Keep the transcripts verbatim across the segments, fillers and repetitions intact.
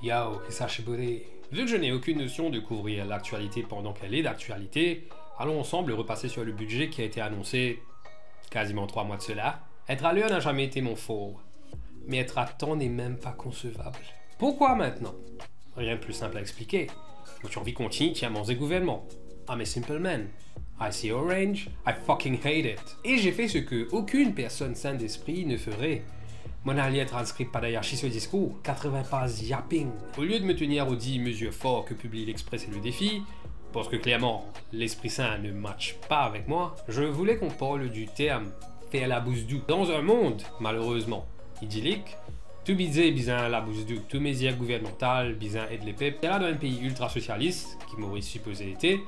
Yo, ki sa chiboure. Vu que je n'ai aucune notion de couvrir l'actualité pendant qu'elle est d'actualité, allons ensemble repasser sur le budget qui a été annoncé quasiment trois mois de cela. Être à l'heure n'a jamais été mon fort, mais être à temps n'est même pas concevable. Pourquoi maintenant ? Rien de plus simple à expliquer. Mo ti anvi kontign tir manze gouvernman. I'm a simple man. I see orange, I fucking hate it. Et j'ai fait ce que aucune personne saine d'esprit ne ferait. Mo'nn al lir transkrip Padayashi so diskour, quatre-vingts paz yapping. Au lieu de me tenir aux dix mesures fortes que publient l'Express et le Défi, parce que clairement, l'esprit sain ne match pas avec moi, je voulais qu'on parle du terme faire la bouche dou. Dans un monde, malheureusement, idyllique, tou bidze bizin labous dou, tou mezir gouvernmantal bizin ed lepep. Ala dan enn pei iltra sosialis, ki Moris sipoze ete,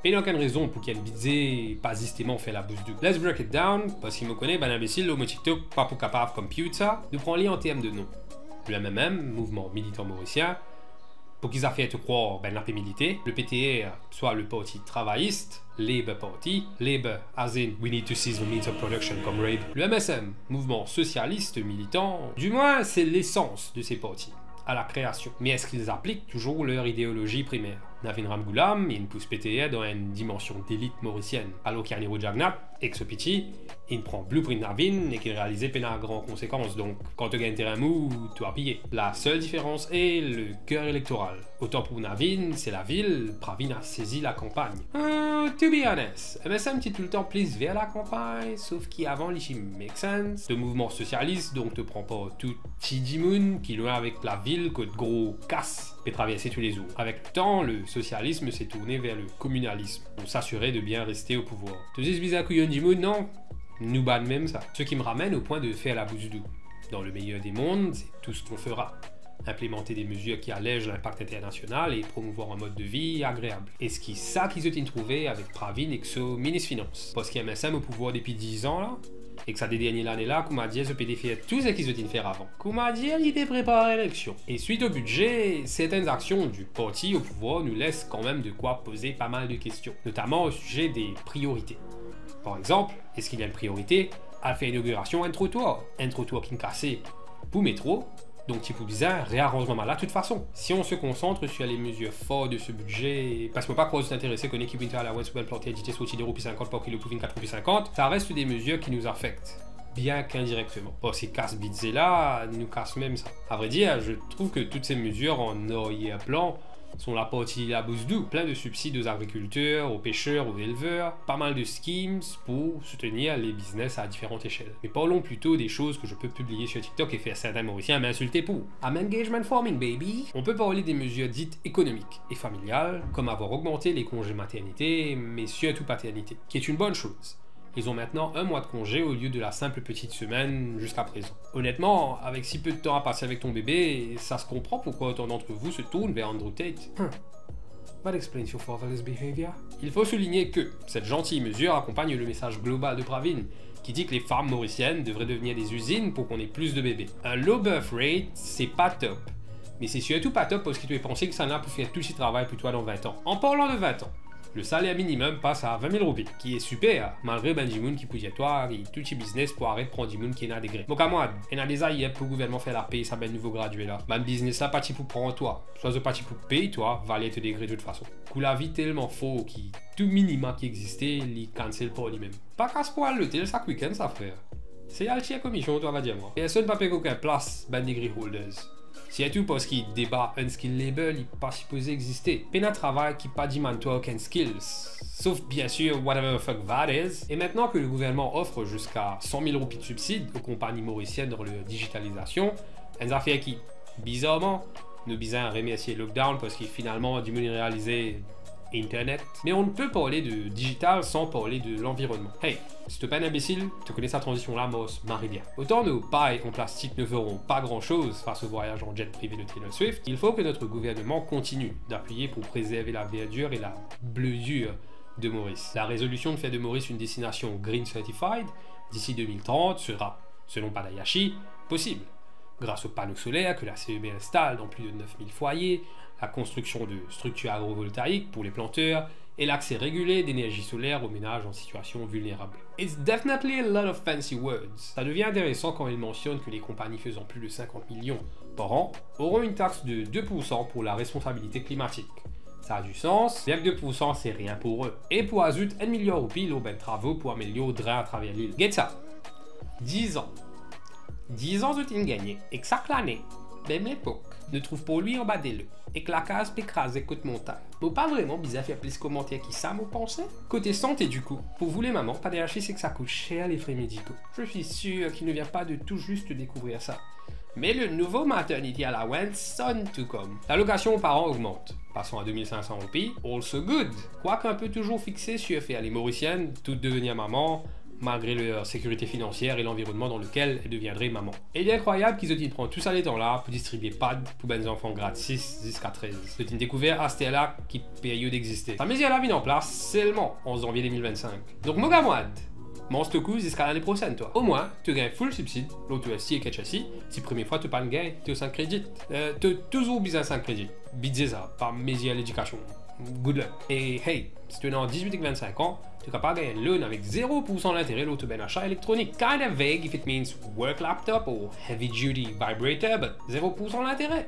pena okenn rezon pou ki enn bidze pa zisteman fer labous dou. Let's break it down, parski mo kone bann inbesil lor mo TikTok pa pou kapav konpran sa, nou pran li an term de nom. Le M M M, Mouvman Militan Morisien, pou ki zafer to krwar bann la pe milite, le P T R, swa le Parti Travayis, Labour Party, Labour as in we need to cease the means of production, comrade, le M S M, Mouvman Sosialis Militan, du moins c'est l'essence de ces partis, à la création. Mais est-ce qu'ils appliquent toujours leur idéologie primaire ? Navin Ramgoolam inn pous P T R dan enn dimansion delit morisienn, alor ki Anirudh Jagannath, ek so piti, inn pran blueprint Navin ek inn realize pena gran konsekans, donk kan to gagn terin mou, to apiye. La seule différence est le cœur électoral. Otan pou Navin, se lavil, Pravin a sezi lakanpagn. Euh, to be honest, M S M ti toultan plis ver lakanpagn, sof ki avan li ti make sense. To mouvman sosialis, donk to pran par tou ti dimoun ki lwin avek lavil kot gro kas pe traverse toulezour. Avek letan, le socialisme s'est tourné vers le communalisme pour s'assurer de bien rester au pouvoir. To zis bizin kouyonn dimoun, non ? Nou bann mem sa. Ce qui me ramène au point de faire la bouche dou. Dans le meilleur des mondes, c'est tout ce qu'on fera. Implémenter des mesures qui allègent l'impact international et promouvoir un mode de vie agréable. Eski sa ki zot inn trouve avek Pravin ek so minis finans ? Parski M S M o pouvwar depi diz an la, ek sa de dernie lane la, kouma dir zot pe defer tou seki zot inn fer avan. Kouma dir li pe prepar eleksion. E swit o bidze, sertenn aksion di parti o pouvwar nou les kanmem de kwa poze pa mal de kestion, notaman o size de priorite. Par exanp, eski li enn priorite al fer inogirasion enn trotwar, enn trotwar ki'nn kase pou metro, donk ti pou bizin rearanz mama la tout fason. Si on se concentre sur les mesures phares de ce budget, parski mo pa krwar zot interese kone ki winter allowance pou bann planter dite sorti de roupi sinkant par kilo pou vinn kat roupi sinkant, sa res de mezir ki nou afekt, bien ki indirekteman. Parski kas bidze la, nou kas mem sa. À vrai dire, je trouve que toutes ces mesures en arrière-plan sont la partie labous dou, plein de subsides aux agriculteurs, aux pêcheurs, aux éleveurs, pas mal de schemes pour soutenir les business à différentes échelles. Mais parlons plutôt des choses que je peux publier sur TikTok et faire certains Mauriciens m'insulter pour. I'm engagement farming, baby. On peut parler des mesures dites économiques et familiales, comme avoir augmenté les congés maternité, mais surtout paternité, qui est une bonne chose. Ils ont maintenant un mois de congé au lieu de la simple petite semaine jusqu'à présent. Honnêtement, avec si peu de temps à passer avec ton bébé, ça se comprend pourquoi autant d'entre vous se tournent vers Andrew Tate. Huh. That explains your fatherless behavior. Il faut souligner que cette gentille mesure accompagne le message global de Pravin, qui dit que les farms mauriciennes devraient devenir des usines pour qu'on ait plus de bébés. Un low birth rate, c'est pas top. Mais c'est surtout pas top parski to pe panse ki sannla pou fer tou ti travay pou twa dan vin an. En parlant de vin an, le salaire minimum passe à vingt mille roupies, ki e siper, malgre bann dimoun ki pou dir twa ki tou ti biznes pou aret pran dimoun ki ena degre. Mo kamwad, ena deza yer pou gouvernman fer lapey sa bann nouvo gradie la. Bann biznes la pa ti pou pran twa, swa zot pa ti pou pey twa valer to degre de tout fason. Kou lavi telman for ki tou minima ki existe, li cancel par limem. Pa kas pou al lotel sak wikenn sa, frer. Se al tir komision, twa va dir mwa. Personn pa pe gagn okenn plas bann degree holders. Sirtou parski deba unskilled labour, li pa sipoze existe. Pena travay ki pa demand twa okenn skills. Sauf, bien sûr, whatever the fuck that is. Et maintenant que le gouvernement offre jusqu'à cent mille roupies de subside aux compagnies mauriciennes dans leur digitalisation, enn zafer ki, bizarman, nou bizin remersie lockdown parski finalman, dimoun inn realize internet. Mais on ne peut parler de digital sans parler de l'environnement. Hey, si to pa enn inbesil, to kone sa tranzision la mars mari bien. Autant nos pailles en plastique ne feront pas grand-chose face au voyage en jet privé de Taylor Swift, il faut que notre gouvernement continue d'appuyer pour préserver la verdure et la bleue de Maurice. La résolution de faire de Maurice une destination green certified d'ici deux mille trente sera, selon Padayashi, possible. Gras o pano soler ke la C E B instal dan plis de nef mil fwaye, la konstriksion de striktir agrovoltaik pou le planter e lakse regile denerzi soler o menaz an sitiasion vilnerab. It's definitely a lot of fancy words. Sa devien interesan kan il mansionn ke le konpagni fezan plis de sinkant milion par an oron enn tax de de poursan pou la responsabilite klimatik. Sa a disans, bien ke de poursan se rien pou re. E pou azout enn miliar roupi lor bann travo pou amelior drin atraver lil. Get sa. Diz an. Diz an zot inn gagne, ek sak lane, mem lepok, nou trouv polwi anba delo, ek lakaz pe kraze kot montagn. Mo pa vreman bizin fer plis komanter ki sa, mo panse. Kote sante dikou, pou vou lemama, pa dir aste seki sa kout ser, les frais médicaux. Je suis sûr qu'il ne vient pas de tout juste découvrir ça. Mais le nouveau maternity allowance sonne tout comme. Lalokasion o paran ogmant, pasan a de mil sink san roupi, also good. Kwak in pe touzour fixe sir fer les Mauriciennes toutes devenir maman, malgre leur sécurité financière et l'environnement dans lequel elles deviendraient maman. E li inkrwayab ki zot inn pran tou sa letan la pou distribie pad pou bann zanfan grad sis ziska trez. Zot inn dekouver aster la ki peryod existe. Sa mezir la vinn an plas selman an zanvie de mil vinn-sink. Donk mo gamwad, manz to kou ziska lane prosenn twa. Omwin to gagn full sibsid lor to S T ek H S E, si premie fwa to pa'nn gagn to sink kredit. Eh, to touzour bizin sink kredit. Bidze sa, pa mezir ledikasion. Good luck. E hey, si to ena ant dizwit ek vinn-sink an, to kapav gagn enn loan avek zero poursan lintere lor to bann asa elektronik. Kinda vague if it means work laptop or heavy duty vibrator, but zero poursan lintere.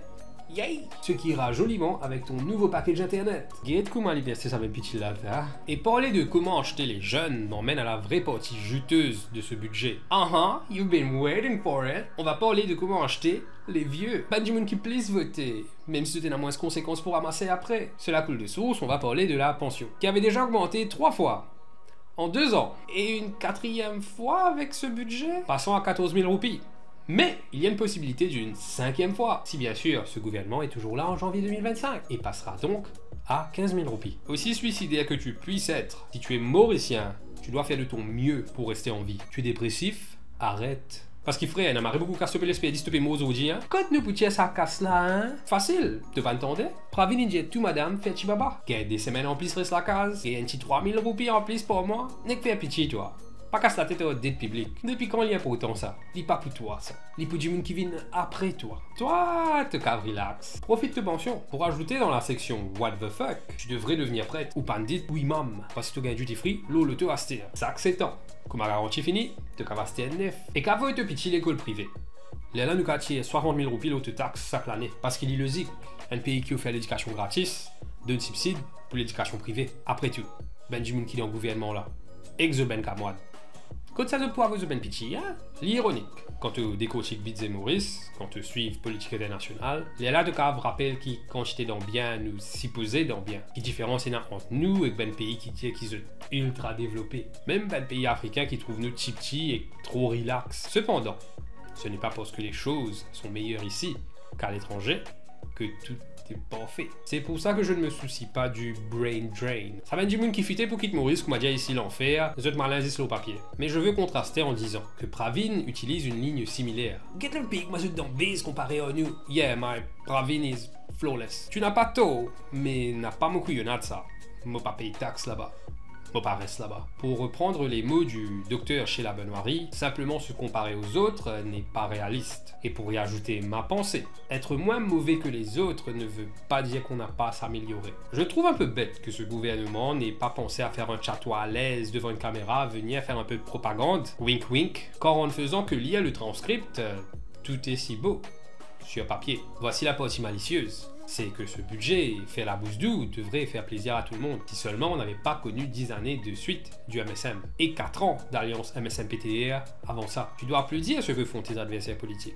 Yay! Ce qui ira joliment avec ton nouveau package internet. Get kouma li verse sa bann piti la, ah. E parle de comment acheter les jeunes m'emmène à la vraie partie juteuse de ce budget. Uh-huh, you've been waiting for it. On va parler de comment acheter les vieux. Bann dimoun ki plis vote, mem si zot ena mwins konsekans pou ramase apre. Cela coule de source, on va parler de la pension, qui avait déjà augmenté trois fois en deux ans, et une quatrième fois avec ce budget, passant à quatorze mille roupies. Mais il y a une possibilité d'une cinquième fois, si bien sûr ce gouvernement est toujours là en janvier deux mille vingt-cinq, et passera donc à quinze mille roupies. Aussi suicidaire que tu puisses être, si tu es mauricien, tu dois faire de ton mieux pour rester en vie. Tu es dépressif ? Arrête. Parski frer, ena mari boukou kas to pe les pe dis to pe mor zordi, hein? Kot nou pou tir sa kas la, hein? Fasil, to pa'nn tande? Pravin inn dir tou madam fer tibaba. Gagn de semenn anplis res lakaz, gagn enn ti trwa mil roupi anplis par mwa. Nek fer piti twa. Pa kas latet ar det piblik. Depi kan li inportan sa? Li pa pou twa sa. Li pou dimoun ki vinn apre twa. Twa, to kav relax. Profit to pansion. Pour ajouter dans la section What the fuck, tu devrais devenir prêtre ou pa'nn dit ou imam, parski to gagn duty free lor loto aster. Sak setan. Kouma garanti fini, to kav aste enn nef. E kav avoy to piti lekol prive. Lerla nou kav tir swasant mil roupi lor to tax sak lane, parski li lozik, enn pei ki ofer ledikasion gratis, donn sibsid pou ledikasion prive. Apre tou, bann dimoun ki dan gouvernman la, ek zot bann kamwad, kot sa zot pou avoy zot bann piti, hein? Li ironik, kan to dekortik bidze Moris, kan to swiv politik internasional, lerla to kav rapel ki kantite dan bien nou sipoze dan bien, ki diferans ena ant nou ek bann pei ki dir ki zot iltra devlope. Mem bann pei afrikin ki trouv nou tipti ek tro relax. Sepandan, ce n'est pas parce que les choses sont meilleures ici qu'à l'étranger que tout est parfait. C'est pour ça que je ne me soucie pas du brain drain. Sa bann dimoun ki fite pou kit Moris, kouma dir isi lanfer, zot malin zis lor papie. Mais je veux contraster en disant que Pravin utilise une ligne similaire. Get lor pik, mo zot dan bez konpare ar nou. Yeah, my Pravin is flawless. Tu n'as pas tort, mais na pa mo kouyonad sa. Mo pa pey tax laba. Mo pa res laba. Pour reprendre les mots du docteur Sheila Benoiri, simplement se comparer aux autres n'est pas réaliste. Et pour y ajouter ma pensée, être moins mauvais que les autres ne veut pas dire qu'on n'a pas à s'améliorer. Je trouve un peu bête que ce gouvernement n'ait pas pensé à faire un Tchattois à l'aise devant une caméra venir faire un peu de propagande, wink wink, quand en ne faisant que lire le transcript, euh, tout est si beau sur papier. Voici la partie malicieuse, c'est que ce budget, fer labous dou, devrait faire plaisir à tout le monde, si seulement on n'avait pas connu dix années de suite du M S M et quatre ans d'alliance M S M P T R avant ça. Tu dois applaudir ce que font tes adversaires politiques,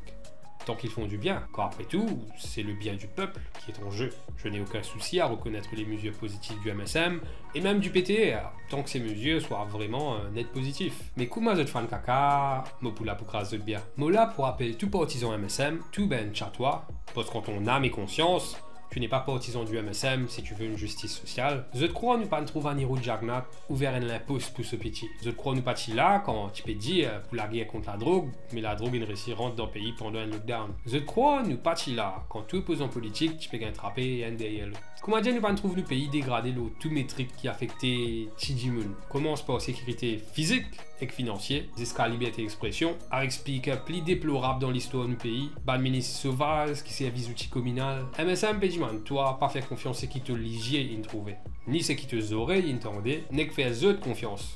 tant qu'ils font du bien, car après tout, c'est le bien du peuple qui est en jeu. Je n'ai aucun souci à reconnaître les mesures positives du M S M et même du P T R, tant que ces mesures soient vraiment un net positif. Me kouma zot fann kaka, mo pou la pou kraz zot bia. Mo la pou rapel tou partizan M S M, tou bann Tchattois, parce qu'en ton âme et conscience, tu n'es pas partisan du M S M si tu veux une justice sociale. Zot krwar nou pa'nn trouv Anirudh Jagannath ouver enn linpos pou so piti? Zot krwar nou pa ti la kan ti pe dir pou lager kont ladrog, me ladrog inn resi rant dan pei pandan enn lockdown? Zot krwar nou pa ti la kan tou opozan politik ti pe gagn trape enn deryer lot? Koumadir nou pa'nn trouv nou pei degrade lor tou metrik ki afekte ti dimoun, koumans par sekirite fizik, ek finansie, ziska liberte expresion, avek spiker pli deplorab dan listwar nou pei, bann minis sovaz ki servi zouti kominal. M S M pe dimann twa pa fer konfians seki to lizie inn trouve, ni seki to zorey inn tande, nek fer zot konfians.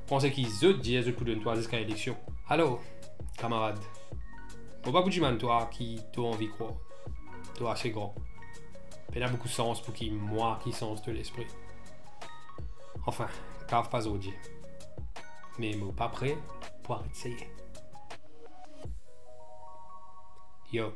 Pran seki zot dir zot pou donn twa ziska eleksion. Alor, kamarad, mo pa pou dimann twa ki to anvi krwar. To ase gran. Pena boukou sans pou ki mwa ki sanz to lespri. Anfin, kav pa zordi. Me mo pa pre pou aret seye. Yo.